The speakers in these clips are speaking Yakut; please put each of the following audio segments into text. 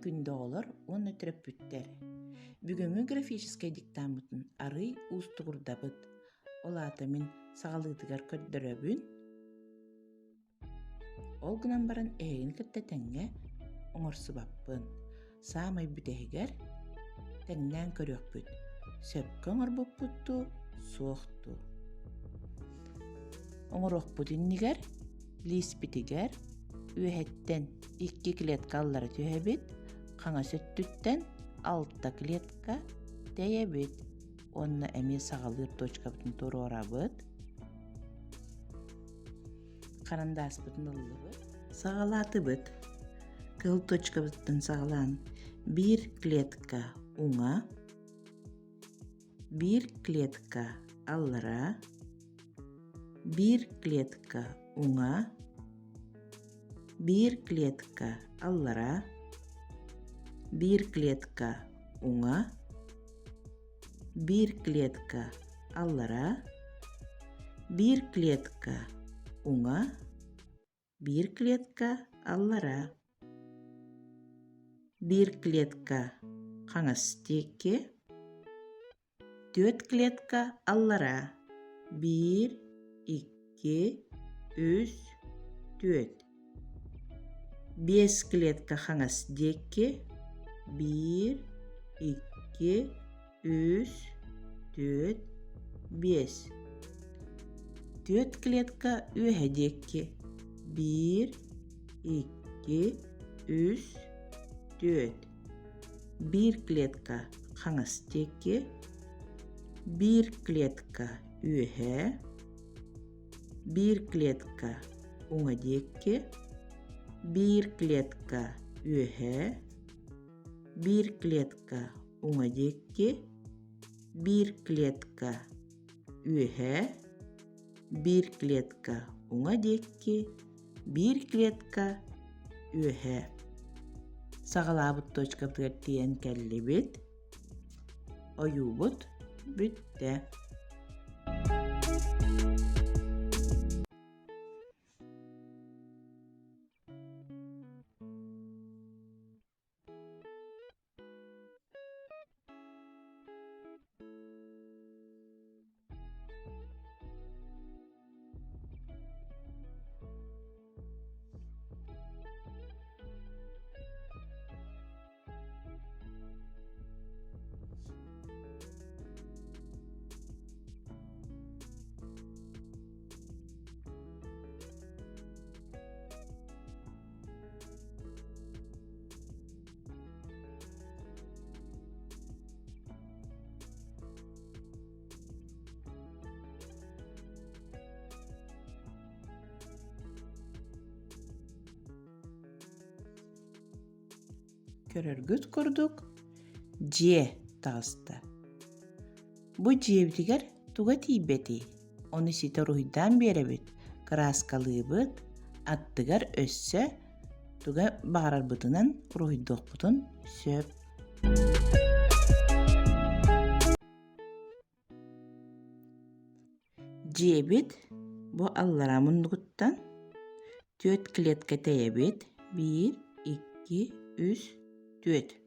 Күндү оҕолор уонна төрөппүттэр! Бүгүҥҥү графическай диктаммытын арыый уустугурдабыт. Ол аата мин саҕалыытыгар көрдөрөбүн. Ол гынан баран эһигини кытта тэҥҥэ оҥорсубаппын. Саамай бүтэһигэр тэҥнээн көрүөхпүт. Сөпкө оҥорбуппут дуу, суох дуу. Оҥоруохпут иннигэр лииспитигэр үөһэттэн икки клетка аллара түһэбит, хаҥас өттүттэн алта клетка тэйэбит уонна эмиэ саҕалыыр точкабытын туруорабыт. Харандааспытын ыллыбыт. Саҕалаатыбыт. Кыһыл точкабытыттан саҕалаан биир клетка уҥа, биир клетка аллара, биир клетка уҥа, биир клетка аллара, биир клетка уҥа, биир клетка аллара, биир клетка уҥа, биир клетка аллара, биир клетка хаҥас диэки, Түөрт клетка аллара: биир, икки, үс, түөрт. Биэс клетка хаҥас диэки: биир, икки, үс, түөрт, биэс. Түөрт клетка үөһэ диэки: биир, икки, үс, түөрт. Биир клетка хаҥас диэки, биир клетка үөһээ, биир клетка уҥа диэки, биир клетка үөһээ, биир клетка уҥа диэки, биир клетка үөһээ, биир клетка уҥа диэки, биир клетка үөһээ. Саҕалаабыт точкабытыгар тиийэн кэллибит. Ойуубут бүттэ. Көрөргүт курдук, дьиэ таҕыста. Бу дьиэбитигэр туга тиийбэтий? Ону ситэ уруһуйдаан биэрэбит, кырааскалыыбыт, аттыгар өссө туга баҕарарбытынан уруһуйдуохпутун сөп. Дьиэбит бу аллараа муннугуттан түөрт клетка тэйэбит биир, икки, үс, түөрт.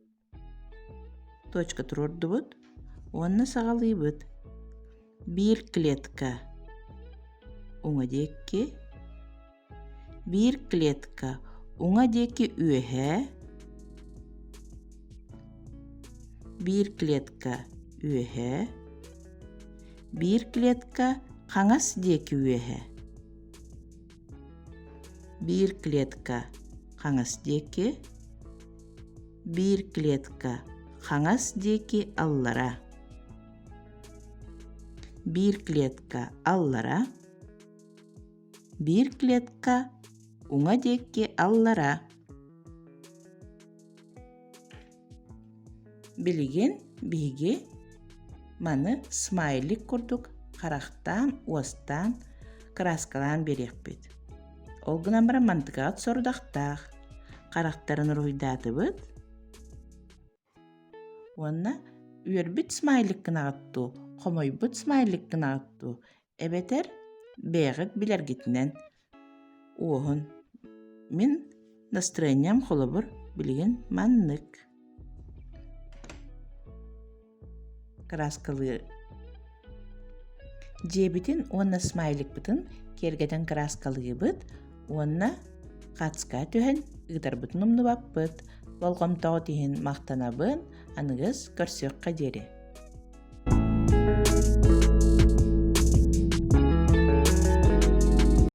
Точка туруордубут уонна саҕалыыбыт. Биир клетка уҥа диэки, биир клетка уҥа диэки үөһээ, биир клетка үөһээ, биир клетка хаҥас диэки үөһээ, биир клетка хаҥас диэки, биир клетка хаҥас диэки аллара, биир клетка аллара, биир клетка уҥа диэки аллара. Билигин биһиги маны смайлик курдук харахтаан, уостаан, кырааскалаан биэриэхпит. Ол гынан баран мантыкаҕыт сорудахтаах. Харахтарын уруһуйдаатыбыт уонна үөрбүт смайлик гынаҕыт дуу, хомойбут смайлик гынаҕыт дуу, эбэтэр бэйэҕит билэргитинэн уоһун. Мин настроением холобур. Билигин маннык. Кырааскалыы Дьиэбитин уонна смайликпытын киэргэтэн кырааскалыыбыт уонна хацка түһэн ыытарбытын умнубаппыт. Болҕомтоҕут иһин махтанабын, аныгыс көрсүөххэ диэри.